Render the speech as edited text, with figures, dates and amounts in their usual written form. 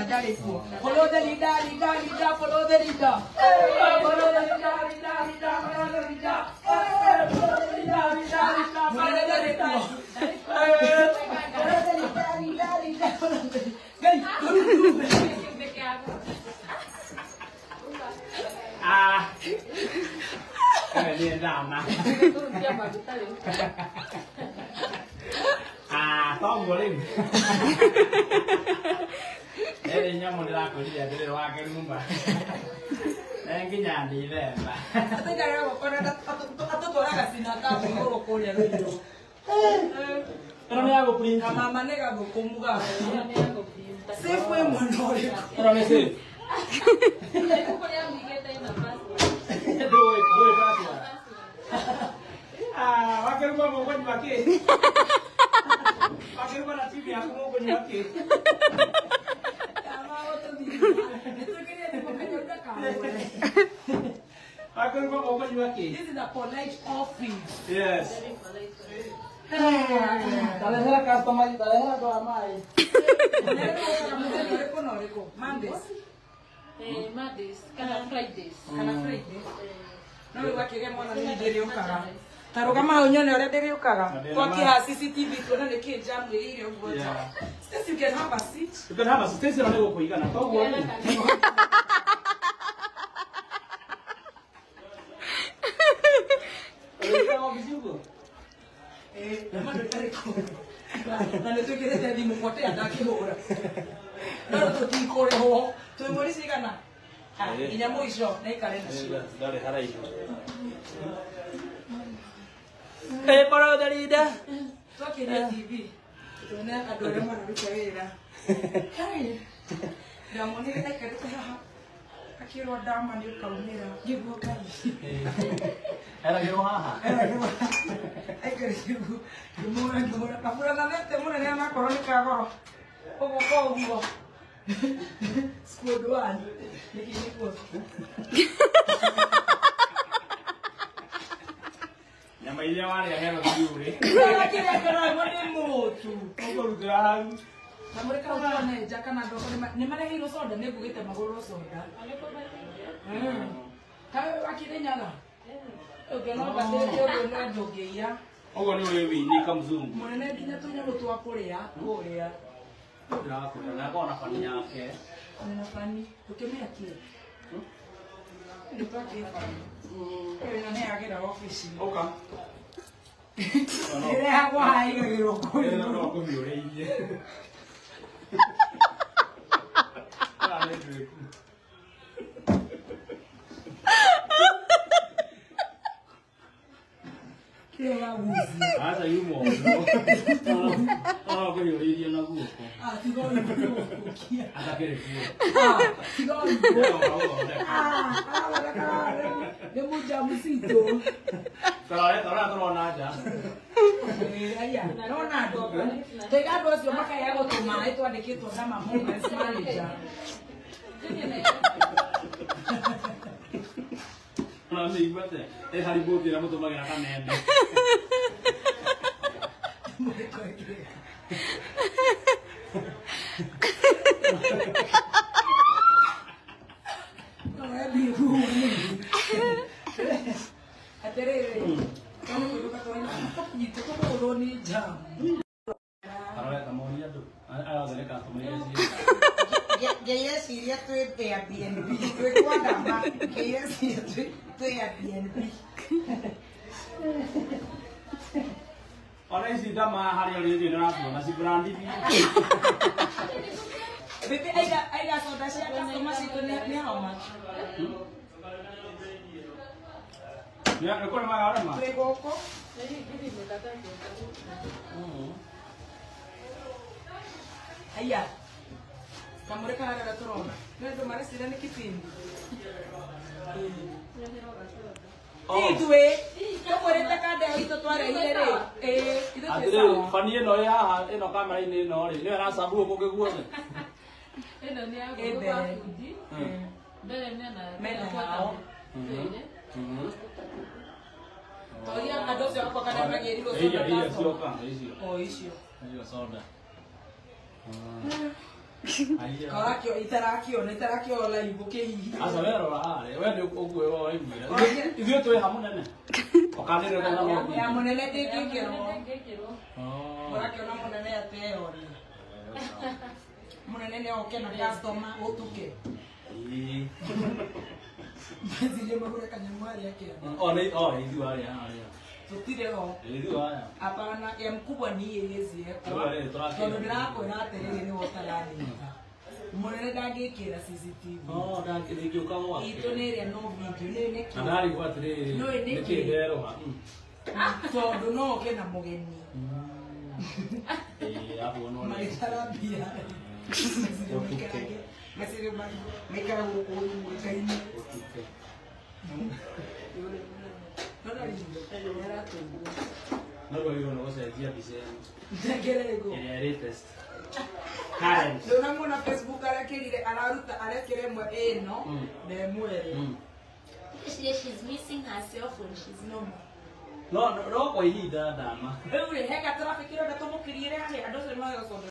ndarĩ kuo. Follow the leader, leader, leader, follow the leader. Follow the leader, leader, leader, follow the leader. Follow the leader, leader, leader, follow the leader. Follow the leader, leader, leader, follow the leader. Ngai, Ah. Ni ndama. Ah, toguo rĩu. Ĩrĩ nyamũ ndĩrakwĩrire atĩrĩrĩ wake nyũmba. Nginya ndithemba. Atũikaraga gũkora atũtwaraga cinakabu igũrũ kũrĩa rũirũ. Ĩno nĩ ya gũprint. Kamama nĩ gathũkũ mugaku. Safe wĩ mwena ũrĩkũ? Ĩno nĩ safe. Ndũĩ, ndũĩ password. Ah, wakeruma mũkũnyua kĩ? Wakeruma na TV yaku mũkũnyua kĩ? Kama ũtũthiĩ. Nĩtwĩkĩrire thimũ kanyũmba ndakahũre. Wakeruma mũkũnyua kĩ? This is a polite office. Yes. Tarehera customer, tarehera andũ a maĩ. Mũthenya ũrĩkũ na ũrĩkũ? Mondays. Mondays, kana Fridays. Kana Friday. No rĩu akĩgĩa mwana nĩ ndĩrĩũkaga. Ta rũgama hau nyone ũrĩa ndĩrĩũkaga. Twakĩha CCTV tuone nĩkĩ jam ĩrĩire ũguo nja. Yeah. Stacy, you can have a seat. You can have a Stacy ĩno nĩ gũkũigana koguo rĩ. Ũrĩkaga obici ũguo? Na nĩ twĩkĩrĩte thimũ potea ndakĩhũra. No rĩu tũtikũrĩhwo. Twĩ mweri cigana? Ah, nginya mũico na ikare nacio. Ndarĩ haraihu. Hey, follow the leader. Twakĩria TV tuone andũ arĩa mararuta wĩra. Kai, ndamonire aikarĩte haha akĩrwo ndama nĩ ũkaumĩra ngĩguo Ngai. Eragĩrwo haha. Aikarĩte ũguo ngĩmuona ngĩmuona kaburananĩte mũnene onakorwo nĩ ka goro ũguo kwa ũguo. Squad one. Nĩkĩ nĩkuo? Nyama iria warĩa hero thiũrĩ. Kĩrĩa kĩragwo nĩ mũtu. Ũkũrutĩra hau. Na mũrĩ kau tuone nja kana andũ akwa nĩ mareheirwo soda nĩ ngugĩte magũrwo soda. Kaĩ wakĩrĩnyaga? Ũngĩona ũbatĩrĩte ũndũ no ndũngĩiya. Ũguo nĩ ũrĩ wini kamzungu. Mũnene nginya tũnyamũ twa kũrĩa kũrĩa. Ndĩrakũrĩa na akorwo na bani yake. Nĩ bani. Tũkĩmĩakie. Nĩ twakie bani. Ĩno nĩ yagĩra obici. Ũka. Ĩrehagwo haha ĩigagĩrwo kũu. Ĩno no ngũhiũrĩirie. Ĩno nĩ nduĩku. Kĩrĩa wagucia. Aca yuma ũguo. No ngũhiũrĩirie na guoko. Ah, tiga ũguo. Atakĩrĩ kuo. Ah, tiga ũguo. Ĩno ũraũthondeka. Ah, nĩ mũnja mũcitũ. Tarora tarora tũrona nja. Aya, nona andũ. Tũiga andũ acio makaheagwo tũmaĩ twandĩkĩtwo Dama Moments Manager. Ona nĩ iguate. Ĩ harĩ mbũthi ĩrĩa mũtũmagĩra kameme. Atĩrĩrĩ, twana kũinũka tũnyitĩtwo kũgũrũ nĩ jam. Tarora ta moni andũ. Aya othe nĩ customer iria ciĩ. Ngĩreciria twĩ Airbnb, twĩ kwa Dama, ngĩreciria twĩ Airbnb. Ona ici ndama harĩa ũrĩ nĩ ũraciona ci brand biũ. Baby, aiga soda cia customer citũ nĩ how much? Nĩ kũrĩma garama. Twĩ gũkũ. Aya. Kamũrĩ karĩa tũrona. Nĩ andũ mareciria nĩ kĩbindi. Ithuĩ tũkũrĩte kanda itũ twareire rĩ. Ĩĩ, ithuĩ twĩ Atĩrĩrĩ, sawa. bani ĩno ĩ haha ĩno kamera-inĩ ĩno rĩ, nĩyo ĩracabu gũkũ guothe. Ĩno nĩ ya Ĩ gũkũ mbere. kwa bundi. Mbere mena Mena hao. Toria andũ acio akwa kana magĩrirwo Iria soda iria customer. cioka icio. O icio. Icio soda. Aiya. Karakio itarakio itarakio live ukihihi. Aca we rora harĩa, we nĩ ũkuoya waiguĩra. Ithuĩ twĩ ha mũnene. Ũkanĩrĩra na no. Ya munene ndingĩkĩrwo. Ndingĩkĩrwo. Oh. Ũrakiona munene ateyoria. Munene nĩ oke na customer ũtuke. Ĩĩ. Meciria magũre kanyamũ harĩa kĩanda. O nĩ o ithuĩ harĩa harĩa. Tũtirĩ ho. Ithuĩ haya. Hapana, ya mkubwa ni yezi Rĩu rĩrĩ tũrakĩra. Tondũ ndĩrakwĩra atĩrĩrĩ nĩwe ũtaranyita. Mũnene ndangĩkĩra CCTV. Oh, ndangĩũka gwake. Itũ nĩ ĩrĩa no video nĩ nĩkĩ. Na ndarigwo atĩrĩrĩ, Nĩũĩ nĩkĩ? nĩkĩ nderũha? Tondũ no oke na mũgeni. Ĩĩ, hapo no nĩ. Magĩtara mbia. Ũtuke. Meciria maikara gũkũ mũrika-inĩ. Ũtuke. No ndarigwo, nĩaratũigua. No rwagĩrĩirwo nĩ gũcenjia mbica ĩno. Ndekererwo. Ĩrĩa latest. Current. Ndũnamuona Facebook arekĩrire araruta arekĩra ĩmwe ĩno na ĩmwe ĩrĩa. She's missing her cell phone. She's normal. No no kwa ihinda ndama. Rĩu rĩ, he gatraffic ĩrenda tũmũkĩrie rĩ, andũ acio nĩ magũconda.